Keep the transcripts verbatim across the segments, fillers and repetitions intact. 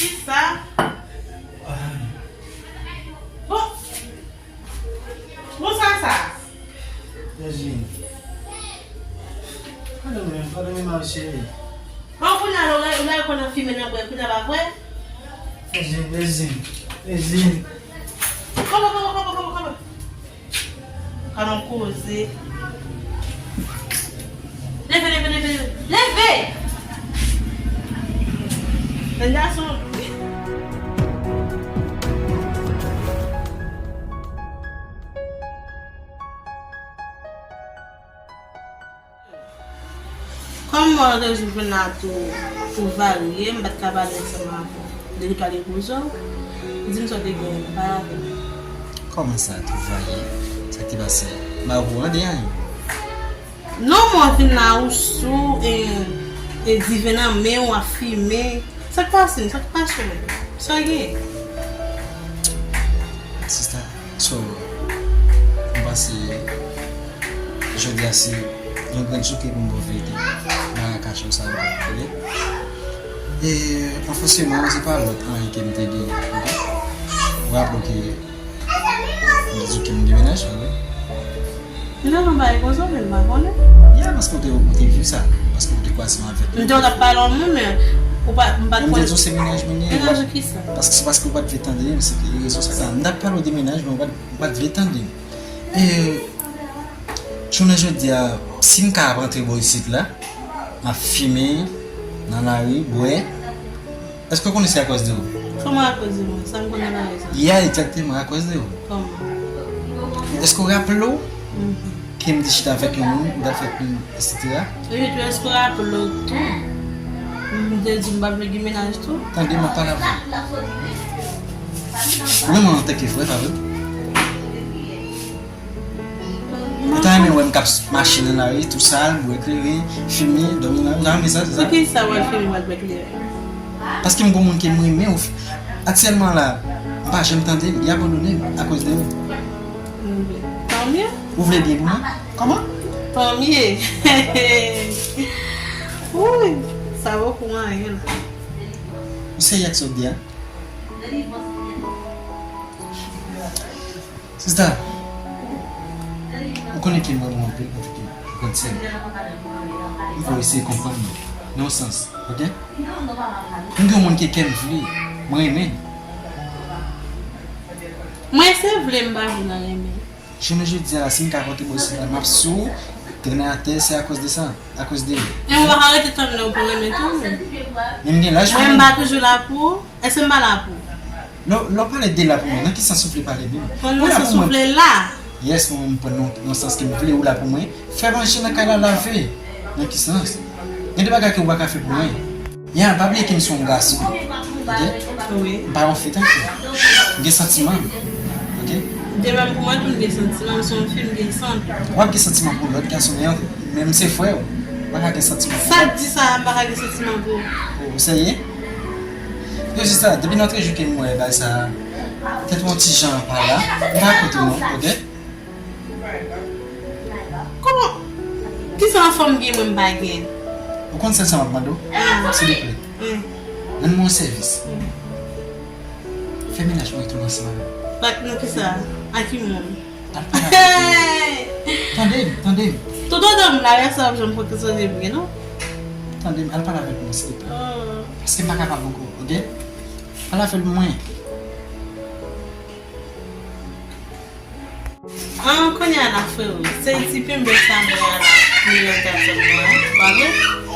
Kisa? Bon. Bon, sa, sa. Virginie. Pa dòmi, pa dòmi, ma cheri. Bon, kounye a, ou la, ou la, konn fimen nan bwè, kounye a pa vre? Virginie, Virginie, Virginie. Kòman, kòman, kòman, kòman, kòman? Ka nan koze. Leve, leve, leve, leve. Leve! Jèn gason. Kòm mwen rejwenn la tou, tou varye, m pa t ka pale ansanm avè w. Depi pale pou zò, di m sa w te gen pa avè m. Kòman sa, tou varye? Sa k te pase? M pa okouran de anyen. Non, mwen vin la ou sou, e, e diven nan men w, w ap fimen. Sa k pase m? Sa k pase w menm? Sa w gen? Sista, so, m panse jodi a se yon grenn souke pou m ba w verite. Marakacho sa yo, tande? E, anfòseman, se pa lòt anyen ke m te gen, oke? Ou raple w ke m te di w ke m demenaje, oke? Finalman, bagay konsa, men m pa konnen. Ya, paske w te, w te viv sa. Paske w te kwaze m avèk li. M te konn ap pale yon moun, men ou pa, m pa t konnen. M te di w se mennaj mwen ye. Mennaj ou kisa? Paske se paske w pa t vle tande m, se te rezon sa ka. M t ap pale w de mennaj, men w pa t, w pa t vle tande m. E, jounen jodi a, si m ka ap rantre bò isit la, m ap fimen nan lari, bwè, èske w konnen se akoz de ou? Kòman akoz de mwen? Sa m konnen nan rezon. Ya, egzakteman, akoz de ou. Kòman? Èske w raple w ke m te chita avèk yon moun, m t ap fè plim, etsetera? Wi, tou, èske w raple w tou? M te di m pa vle gen mennaj tou. Tande, m ap pale avè w. Ou renmen mwen antanke frè, pa vre? Ou ta renmen wè m k ap mache nan lari tou sal, bwè kleren, fimen, dòmi nan lari, ou ta renmen sa, se sa? Poukisa w al fimen, w al bwè kleren? Paske m gon moun ke m renmen, ou f-, aktyèlman la, m pa janm tande l, li abandone m akoz de ou. Bon, tan mye. Ou vle byen pou mwen? Kòman? Tan mye. Wouy, sa poko anyen la. Ou serye ak sa w di a? Sista, ou konnen ke m renmen w anpil, antanke grann sè m. M fò w eseye konprann mwen, nan yon sans, oke? M gen yon moun ke kè m vle, mwen renmen l. Mwen se vle m pa vle nan renmen. Jounen jodi a la, si m ka rantre bò isit la, m ap sou, trennen atè, se akoz de sa, akoz de li. E ou pa ka rete tann lè ou pou renmen tou, menm. Men m gen laj pou mwen. Mwen m pa toujou la pou ou. Èske m pa la pou ou? Lè, lè w pale de la pou mwen, nan ki sans ou vle pale menm? Ou la pou mwen. Nan sans ou vle la. Yes, mwen, mwen pran nan, nan sans ke m vle ou la pou mwen. Fè manje nan kay la, lave. Nan ki sans? Gen de bagay ke ou pa ka fè pou mwen. Ya, pa bliye ke m se yon gason. Oke? Wi. M pa yon fi tankou w. M gen santiman m. Oke? De menm pou mwen tou, m gen santiman, m se yon fi, m gen sant. W ap gen santiman pou lòt gason, men, men m se frè w. M pa ka gen santiman pou lòt. Sa k di sa, m pa ka gen santiman pou ou? Ou serye? Yo, sista, depi nan trè jou ke m wè bagay sa, tèt ou yon ti jan pa la, m pa kote w non, oke? Kòman? Kisa yon fanm gen mwen m pa gen? Ou konn sèl sa m ap mande w? Ah. Silvouplè. Hmm. Rann mwen yon sèvis. Hmm. Fè mennaj mwen retounen ansanm avè m. Ak nan kisa? Ak ki moun? Al pale avè l. Tande m, tande m. Tout otan m la, pèsonn ap janm pran konsèy de mwen, non? Tande m, al pale avè l pou mwen, silvouplè. Oh. Paske m pa kapab ankò, oke? Al avè l pou mwen. An, kounye a la, freo, se ti penbe sa mwen a la, ki nan tèt mwen an, pa vre?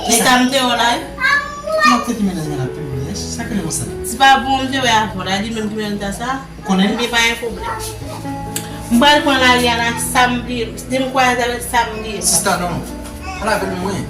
E sa m te wè w la, wi. Kòman w te ki mennaj mwen la, penbe, sa k rele konsa? Se pa bon m te wè avè w la, li menm ki mennaj sa. Ou konnen? Li pa gen pwoblèm. M pral pran lari a la, sa m bliye, si m kwaze avèk sa m bliye. Sista, non. Al avè l mwen.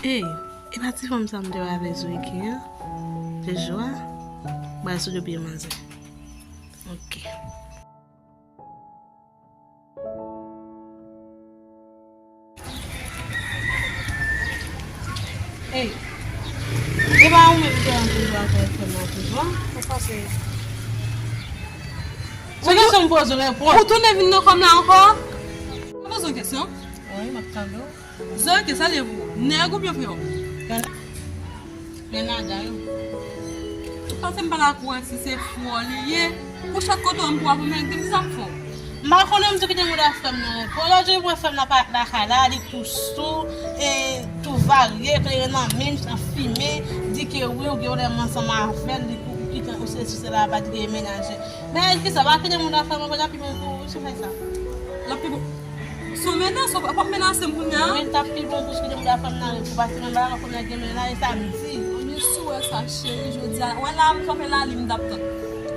Ey, e pa ti fanm sa m te wè avè Zoe ki an? Te jwa? Ba sou de pye manzè. Ok. Ey, e pa ou menm ki te antre jwe avè frè m nan toujou an? Ou panse? Se kesyon m poze w, reponn. Ou tounen vin nan kòm la ankò? Mwen poze w kesyon. Wi, m ap tande w. Zoe, ki sa l ye pou ou? Nèg oubyen frè w? Granada yo. Ou panse m pa ka kwè si se frè w li ye? Pou chak kote w m pou ap mèg di m sa m fè w. M pa konnen m di w kite mouda frè m nan. Pou lòt jou pou frè m nan parèt lakay la, li tou sou, e tou varye, kleren nan men l, ap fimen, di ke wi, ou gen yon lè m ansanm avè l, li ou kite ou se sou se la, pa di gen menaje. Men ki sa, pa kite mouda frè m nan, pi bon pou ou, si w fè sa. L ap pi bon. Sou menas, w ap menase m kounye a? Wi, l t ap pi bon pou w kite mouda frè m nan, pou pase nan bagay, kòm nèg gen men la, e sa m di. Ann, si w wè sa, cheri, jodi a, wè la, m kanpe la, li m t ap tann.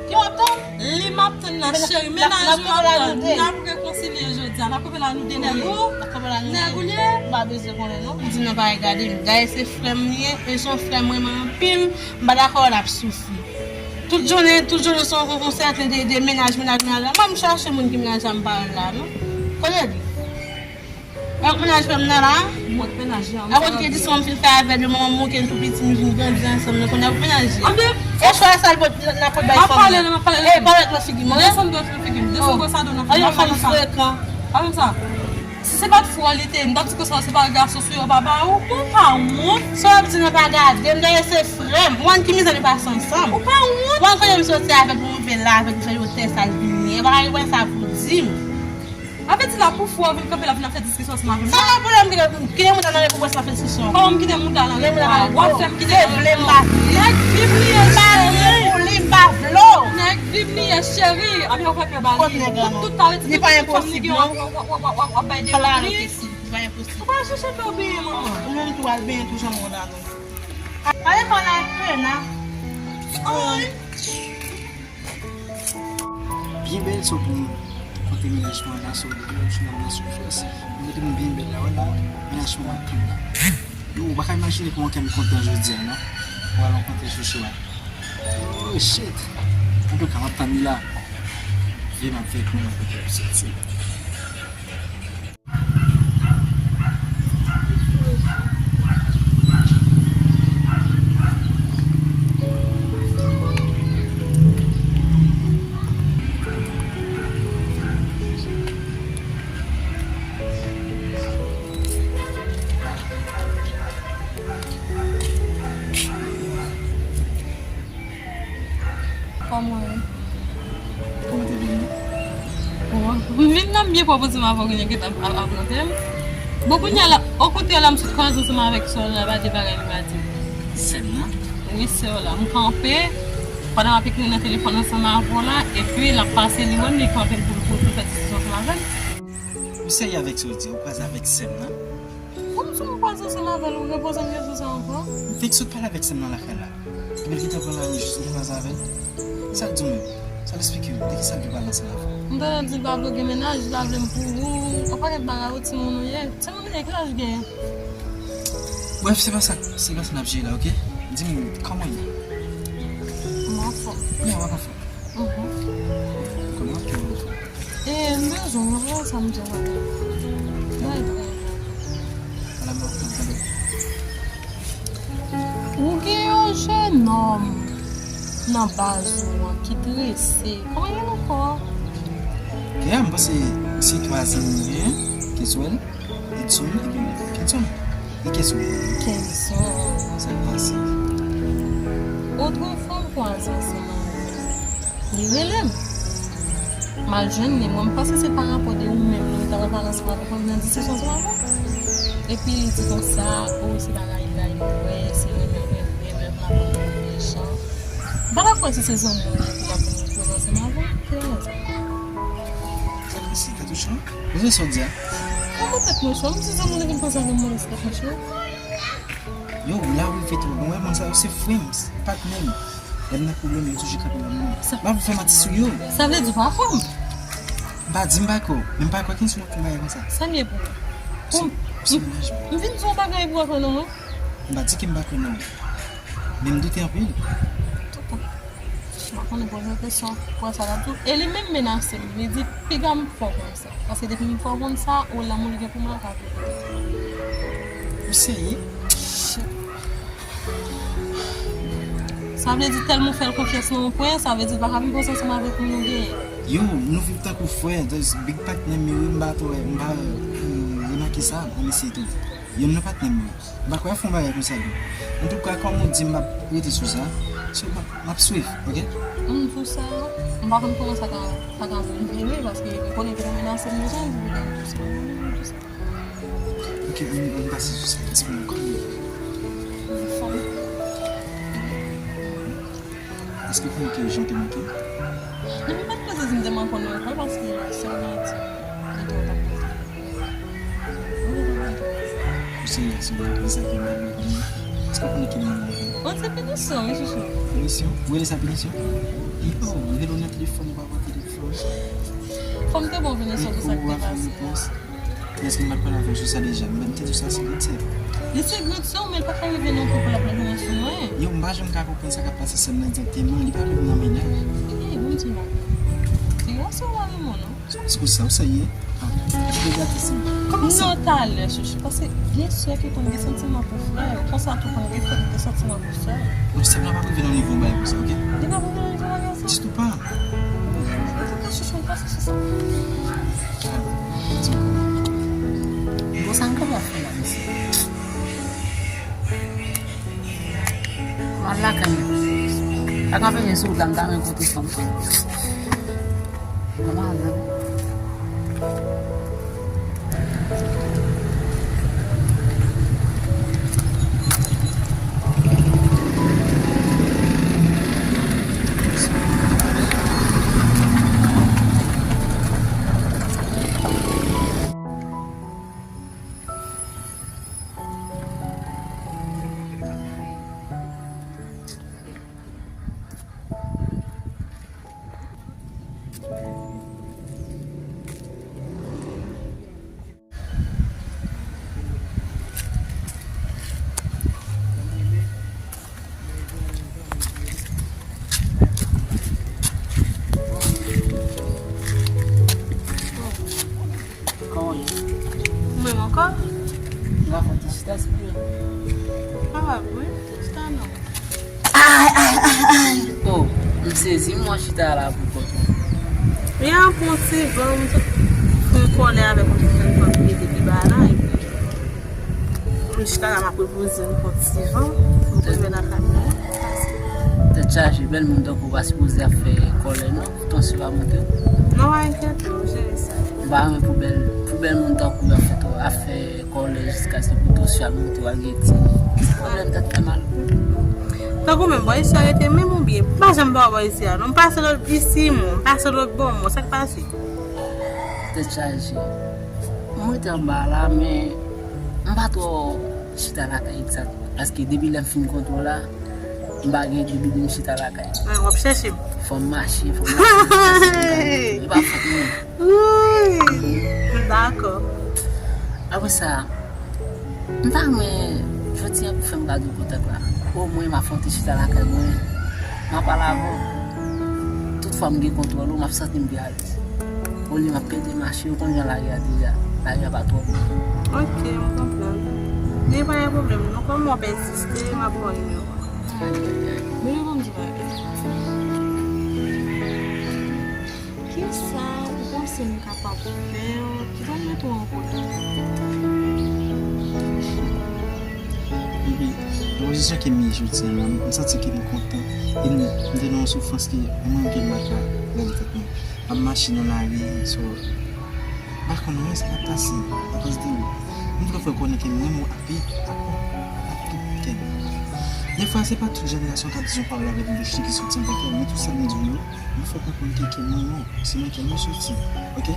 Ki w ap tann? Li m ap tann la, cheri, menaje w ap tann. N ap rekonsilye jodi a, n ap kanpe la, nou de nèg ou. Nèg ou li ye? M pa bezwen konnen, non. M di nan pa regade m. Dayè se frè m li ye, e se yon frè m renmen anpil, m pa dakò l ap soufri. Tout jounen, tout jounen se yon, yon sèten de, de mennaj, mennaj, mennaj. Mwen, m chache moun ki mennaj la, m pa wè l la, non. Kote li? Ak mennaj frè m nan la? Mwen, mennaj la. Akoz ke diskisyon m fin fè avè l, manman m moke n tou piti, nou vin grandi ansanm, nou konnen ak mennaj li. E chwa sa l pot, n ap pot bay fanm nan. M ap pale, m ap pale. E, pale ak nan figi m, ok? Desann dwat nan figi m. Desann gwo sa dou nan figi m. Yon fanm frekan. Pa konn sa. Si se pa t frè w li te ye, m t ap di ke sa se pa gason sou yo papa ou, ou pa wont? Sa w ap di nan pa gade m, dayè se frè m. Ou konn ki mizè nou pase ansanm. Ou pa wont? Ou konn kote m soti avè l pou m rive la avè l, pou fè l otè sa l vin ye. E pa ka gen sa pou di m. Sa vle di la pou frè w vin kanpe la vin ap fè diskisyon ansanm avè m? Sa pa pwoblèm ki gen pou kite moun nan pou wè sa fè diskisyon. Kòman m kite moun nan nan repò a? W ap fè m kite nan repò. Se vle m pa vle. Nèg viv li ye, cheri. M pa vle pou li, m pa vle w. Nèg viv li ye, cheri. Ann, yo fè pè ba li. Kot nèg la non? Tout ta rete li pa enposib non. W ap bay devan li. Li pa enposib. Ou pa chèche fè w benyen, manman. Ou menm tou al benyen tou jan mwen la non. Ale pa la pena. Ay. Byen bèl, so pou mwen. Kote mennaj mwen la, so pou mwen, ti nonm nan soufrans. Mwen te mwen byen bèl la, wè la, mennaj mwen ap tann la. Yo, ou pa ka imajine kòman kè m kontan jodi a, non. Ou al rankontre chouchou a. Oh, shit. Antouka, m ap tann li la. Vye m ap fè pou mwen kote ap soti. Kòman w ye? Kòman te vini? Bon, m vin nan byen pwòp ansanm avè w, kounye a gentan ap, ap, ap monte m. Bon, kounye a la, okontrè la, m sot kwaze ansanm avèk sè w la, pa de bagay li pa di. Sè m nan? Wi, sè w la. M kanpe, pandan m ap ekri nan telefòn ansanm avè w la, epi l ap pase, li wè m, li kanpe l pou, pou, pou fè diskisyon ansanm avè m. Ou serye avèk sa w di a? Ou kwaze avèk sè m nan? Kòmsi m kwaze ansanm avè l, ou repoze m kesyon sa ankò? M fenk sot pale avèk sè m nan lakay la. Epi l gentan pran lari jis m kwaze avè l. Sa l di w menm? Sa l esplike w? De ki sa l te pale ansanm avè w? M tande l di l pa vle w gen mennaj, li pa vle m pou ou. Yon pakèt bagay, ou timoun ou ye. Timoun ou ye, ki laj w genyen? Brèf, se pa sa, se pa sa n ap jere la, oke? Di m, kòman w ye? M anfòm. Wi, w ap anfòm. Mhm. Kòman w ap fè w anfòm? E, m bezwen w, w ap wè sa m di w la. Mwen trè byen. Ala m ap tann tande. Ou gen yon jennonm nan baz ou an ki trese. Kòman l rele ankò? Gen, m panse se twa zanmi m gen, Keswell, Edson, epi Kenson. E Keswell? Kenson. Sa l pase? Otrefwa, m kwaze ansanm avè l. Li rele m. M al jwenn li. Mwen, m panse se parapò de ou menm, li t ap pale ansanm avèk mwen, m nan diskisyon ansanm avè w. Epi li di konsa, o, se bagay la, li kwè, se renmen, renmen, renmen, m ap vin mechan. M pa ta kwè si se zanmi w li pou l ap vin koze ansanm avè w. Ki rezon? Sa vle di tèt ou cho? Ou se sa w di a? Kòman tèt mwen cho? M di zanmi w li vin koze avè m, mwen se tèt mwen cho. Yo, la ou rive twò lwen, moun sa yo se frè m, patnè m. Lè m nan pwoblèm, yo toujou kanpe nan men m. M pa pou fè manti sou yo. Sa vle di w pa kwè m? M pa di m pa kwè w, men m pa kwè Kenson ap fè bagay konsa. Sa m ye pou ou? Pou m, m vin di w yon bagay pou w kwè nan mwen? M pa di ke m pa kwè nan ou. Men m doute anpil. Toutan. M pa konnen pou rezon kesyon, pou sa l ap di w. E li menm menase m. Li di, piga m fè w konn sa. Paske depi m fè w konn sa, ou lanmou li gen pou mwen, ou ka tou kite. Ou serye? Shit. Sa vle di tèlman w fè l konfyans nan yon pwen, sa vle di l pa ka vin poze ansanm avèk moun nou genyen. Yo, nou viv tankou frè, just big patnè m yo, m pa twò, m pa, mm, remake sa nan mesye tou. Youn nan patnè m yo. M pa kwè fè yon bagay konsa tou. Antouka, kòm ou di m p ap rete sou sa, so, m ap, m ap swiv, oke? M di w sa, m pa konn kòman sa ka, sa ka vin vire, paske m konnen te konn menase m deja, m di w sa. Oke, ann, ann pase sou sa. Di m kòman. Èske w konnen ki jan te manke? Non, m pa t panse si m te manke w non, paske sèlman ti, li te kontakte m. Ou serye, se vre, se sa ki mal mèt li. Èske w konnen ki moun mwen ye? Bon, se pinisyon, wi, chouchou. Pinisyon? Ou rele sa pinisyon? Li pa w rele w nan telefòn, ou pa pran telefòn. Fò m te bon pinisyon pou sa ki te pase a. Èske m pa t pale avè w sou sa deja? M te di w sa se grenn sè. Li se grenn sè w, men l pa ka rive nan pwen pou l ap lage men sou mwen. Yo, m pa janm ka konprann sa k ap pase sè m nan egzakteman. Li pa menm nan mennaj. Ey, bon, ti non. Ti non, se w a renmen non. Sa w di konsa, ou serye? Ah, ou gate se. Kòman sa? Non, talè, chouchou. Paske gen sè ki konn gen santiman pou frè yo. Konsa tou konn gen frè ki gen santiman pou sè yo. Non, sè m nan p ap rive nan nivo bagay konsa, oke? Li p ap rive nan nivo bagay sa? Ditou pa. Antouka, chouchou, m pase sou sa. Bon, sa m kapab fè la, mesye? M al lakay mwen. Sa k ap fè jen sou wout la, m ta renkontre fanm. Mwen al la. Kòman w ye? Mwen ankò? Nga fè ti chita sipye. Sa va, wi. Chita non. Ay, ay, ay, ay. Oh, m sezi, m wè chita la pou kont ou. Ya, pran ti van, m t-, m kòlè avèk yon ti jèn fanm ki rete pi ba la, epi m chita la, m ap repoze m, pran ti van, m poze m nan kay mwen. Tèt chaje, bèl moun tankou w pa sipoze ap fè kòlè non, tansyon pa monte w. Non, pa enkyete w, m jere sa. M pa renmen pou bèl, pou bèl moun tankou w ap fè, ap fè kòlè jiskaske pou tansyon ap monte w ak gen ti pwoblèm tèt fè mal. Tankou menm bò isi a rete menm oubyen? M pa janm pa wè bò isi a non. M pase lòt isi, m pase lòt bò, m sa k pase? Tèt chaje. M rete anba la, men m pa twò chita lakay egzak. Paske depi lè m fin kontwòl la, m pa gen debi pou m chita lakay. Mwen, w ap chèche m. Fò m mache, fò m mache, jiskaske m ka rive. E pa fòt mwen. Wi. Dakò. Apre sa, m ta renmen jodi a pou fè m gade w kontak la. Omwen m ap fè yon ti chita lakay mwen. M ap pale avè w. Tout fwa m gen kontwòl ou, m ap santi m pi alèz. Olye m ap pede mache, ou konn jan lari a deja. Lari a pa twò bon. Ok, m konprann. Men pa gen pwoblèm non, kòm w ap ensiste, m ap ba w nimewo a. Ay, ay, ay. Men nou ban m di bagay. Kisa ou panse m kapab fè ki pral mete w an kòlè? Baby, nan pozisyon ke m ye jodi a, m santi ke m kontan. E m, m te nan yon soufrans ke mwen menm ke m pa ka gade tèt mwen. M ap mache nan lari, so, m pa konn anyen sa k ap pase anfas de ou. M vle fè w konnen ke m renmen w ak, ak, ak tout kè m. Defwa, se pa tout jenerasyon k ap di yon pawòl avèk bouch li ki soti anba kè l, men tout sa m di w yo, m fè konprann ke, ke mwen menm, se nan kè m yo soti, oke?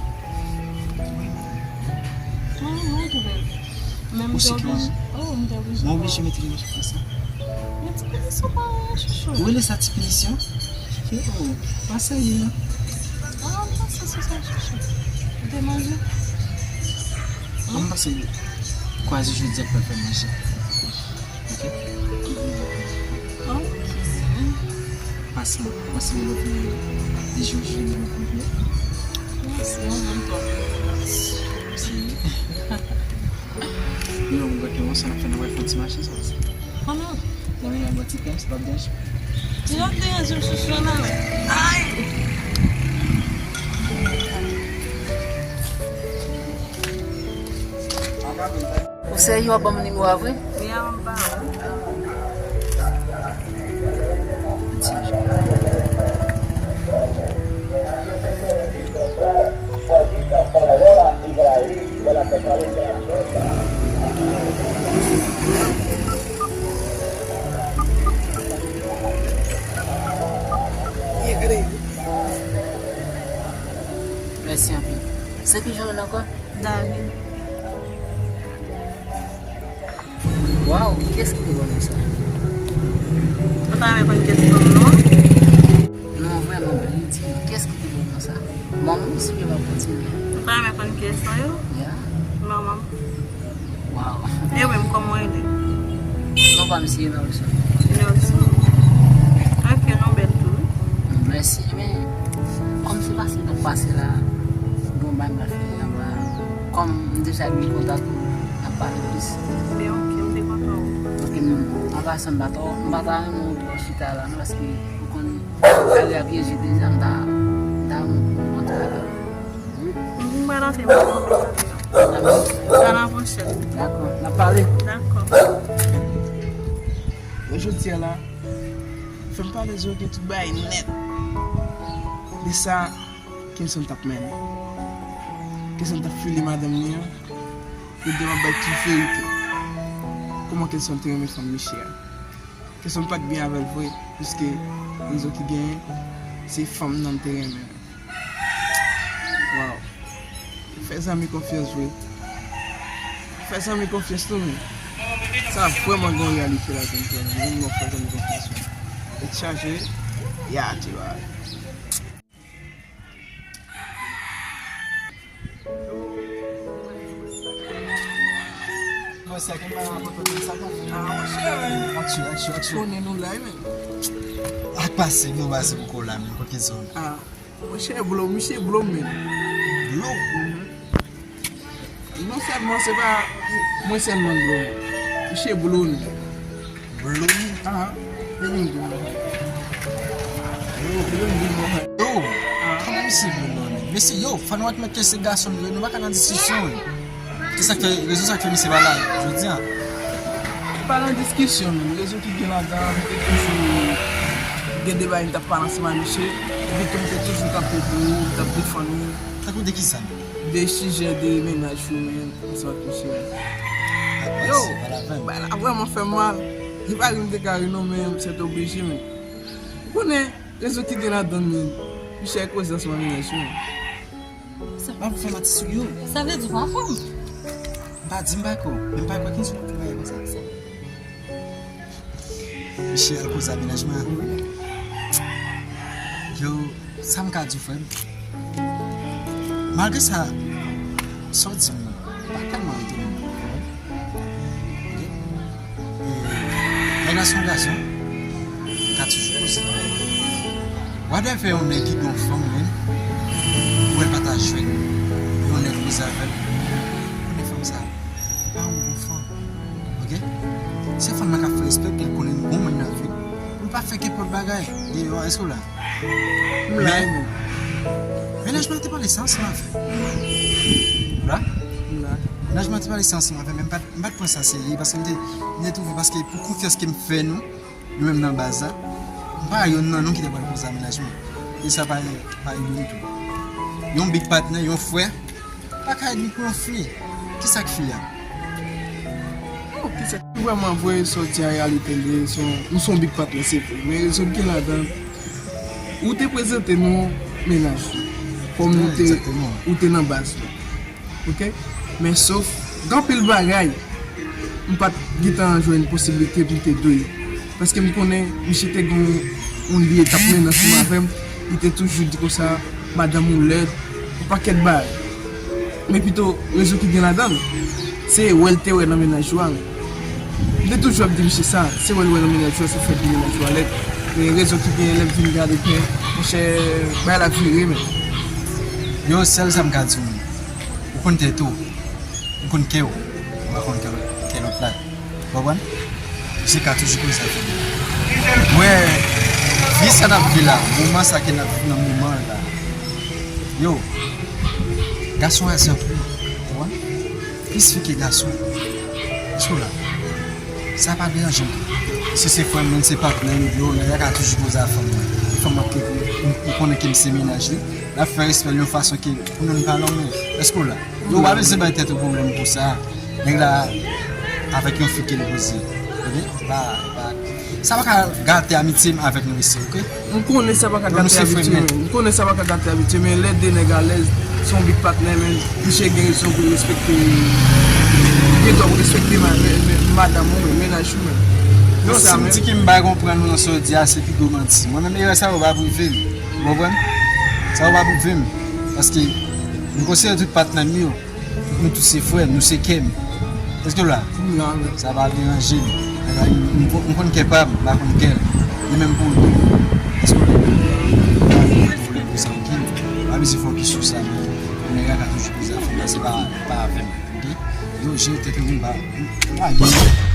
Mwen, mwen tou bèl. Men m te oblije, oh, m te oblije. Mwen oblije mete l nan soufrans la. Men ti pinisyon pa anyen, chouchou. Ou rele sa ti pinisyon? Yo, pa serye non. Ah, m panse sou sa, chouchou. Ou te manje? An m pase kwaze jodi a pral fè manje. Ok, Ok. Pase, pase yon lòt jounen konplè. Mèsi, ou menm tou. Mèsi. Yo, mwen gade yon sa n ap fè nan wè fè yon ti mache sa. Kòman? Mwen menm yon ti pèm, se pa byen. Yo deranje m chouchou nan men. Ay! Ou serye w ap ban m nimewo a vre? Wi, a ban m ba ou. Mèsi anpil. Se ki jan w rele ankò? David. Waw, kiyès ki te ba w non sa? Ou ta renmen konn kiyès manman w? Non, vrèman, vle di, kiyès ki te ba w non sa? Manman m, si w pa kontinye. Ou ta renmen konn kiyès lan yo? Ya. Manman m. Waw. E ou menm, kòman w rele? Non pa m se Nelson. Nelson. Ok, non bèl tou, wi. Mèsi, men kòm se pase tan pase la, bon, bay m al fè anba. Kòm m deja gen kontak ou, n ap pale plis. Men ok, m te kontan wè w. Ok, men an pasan, m pa ta, m pa ta renmen w twò chita la, non, paske ou konn, bagay la pyeje deja, m ta, m ta renmen w antre la. M vin pral antre, m pa konn sa. Dakò. A la pwochèn. Dakò, n ap pale. Dakò. Men jodi a la, fè m pale zòrye tout bagay nèt. De sa, Kenson t ap mennen. Kenson t ap file madanm li an. Yo di m ap bay tout verite. Kòman Kenson te renmen fanm Miche a? Kenson pa t byen avè l vre, piske rezon ki genyen, se fanm nan l te renmen. Waw. Fè zanmi konfyans vre. Fè zanmi konfyans tou, men. Sa vrèman gen yon reyalite ladan l, frè m. Yon moun fè zanmi konfyans, men. Tèt chaje, ya, ti bagay. Aksyon, aksyon, aksyon. Konnen nou la, men. Ak pase, nou pase pou kola, men, kote zòn. Ah, monchè, blo, misye blo, men. Blo? Mhm. Non sèlman, se pa mwen sèlman blo, men. Misye blo, men. Blonde? Aha. Li vin di mwen. Yo, li vin di mwen. Yo, kòman misye blonde, non? Mesye, yo, fò nou admèt ke se gason nou ye, nou pa ka nan diskisyon, wi. Se sa k fè, rezon sa k fè misye pa la, jodi a. Pa nan diskisyon, non. Rezon ki gen ladan, m te toujou gen de bagay m t ap pale ansanm ak misye. Epi tou, m te toujou kanpe pou ou, m t ap defann ou. Tankou de ki sa? De sijè de mennaj ou, men. Ansanm ak misye. Yo, bagay la vrèman fè m mal. Li pa ri, m te ka ri non, men m sèt oblije, men. Ou konnen rezon ki gen ladan l, men. Misye koze ansanm ak mennaj ou, men. M ap fè manti sou yo. Sa vle di w pa kwè m? M pa di m pa kwè w, men m pa kwè Kenson ap travay konsa. Misye al koze ak mennaj mwen an. Yo, sa m ka di w, frè m? Malgre sa, sa w di m nan, m pa tèlman etone, frè m. Ok? E, nèg la se yon gason, ka toujou koze. Whatever yon nèg ki gen yon fanm, men, ou wè l pa ta jwenn yon nèg koze avè l. Konnen fanm sa, pa yon bon fanm. Ok? Se fanm nan k ap fè respè, ke l konnen n bon moun nan vi. Pou l pa fè kenpòt bagay deyò a, èske w la? M la, men. Mennaj mwen te pale sa ansanm avè m. Ou la? M la. Mennaj mwen te pale sa ansanm avè m, men m pa t, m pa t pran sa serye, paske m te, m te twouve, paske pou konfyans ke m fè nou, nou menm nan baz la, m pa yonn nan nou ki te pral koze a mennaj mwen. E sa pa, pa egri tou. Yon big partner, yon frè, pa ka egri pou yon fi. Kisa k fi a? Oh, kisa k vrèman vre sòti an reyalite l ye, se yon, nou se yon big partner, se vre. Men rezon ki ladan, ou te prezante nou mennaj ou. Kòm nou te, ou te nan baz nou. Ok? Men sof, gen anpil bagay, m pa t gentan jwenn posiblite pou m te di w yo. Paske m konnen misye te gen yon, yon lye t ap mennen ansanm avè m, li te toujou di konsa, madanm ou lèd, yon pakèt bagay. Men pito, rezon ki gen ladan l, se wè l te wè nan mennaj ou a, men. M te toujou ap di misye sa, se wè l wè nan mennaj ou, se fè l vin nan twalèt. Men rezon ki genyen lè m vin gade byen, monchè, bagay la vire, men. Yo, sèl sa m ka di w, ou konn tèt ou, ou konn kè w, ou pa konn kè lòt, kè lòt la. Ou konprann? Misye ka toujou konn sa fè. Mwen, vi sa n ap viv la, moman sa ke n ap viv nan moman la. Yo, gason a se pou, ou konprann? Plis fi ke gason. Èske w la? Sa pa deranje m. Si se frè m, menm se patnè m, yo, nèg la ka toujou poze a fanm mwen. Fanm mwen ke m, m konnen ke m se mennaj li. L ap fè respè l yon fason ke pou nou n pa lonmen. Èske w la? Yo, w pa bezwen bay tèt ou pwoblèm pou sa. Nèg la avèk yon fi ke l poze. Oke? Pa, pa, sa pa ka gate amitye m avèk nou isi, oke? M konnen sa pa ka gate amitye, men. M konnen sa pa ka gate amitye, men lè de nèg alèz, se yon big patnè, men. Misye gen rezon pou l respekte, gen dwa pou l respekte ma-, men, men, madanm ou, men, mennaj ou, men. Non, si m di ke m pa konprann ou nan sa w di a, se pi gwo manti. Mwen menm, erè sa yo pa prive m. Ou konprann? Sa yo pa prive m. Paske m konsidere tout patnè m yo. Nou tout se frè, nou se kè m. Èske w la? M la, men. Sa pa deranje m. Sa pa, m, m, m konn kè pa m, m pa konn kè l. Li menm pou li. Èske w la? M pa gen pwoblèm pou sa, oke? M pa bezwen fè w kesyon sa, men. Kounye a ka toujou poze a fanm nan, se pa, pa avè m, oke? Yo, jere tèt ou, m pa, m pa gen.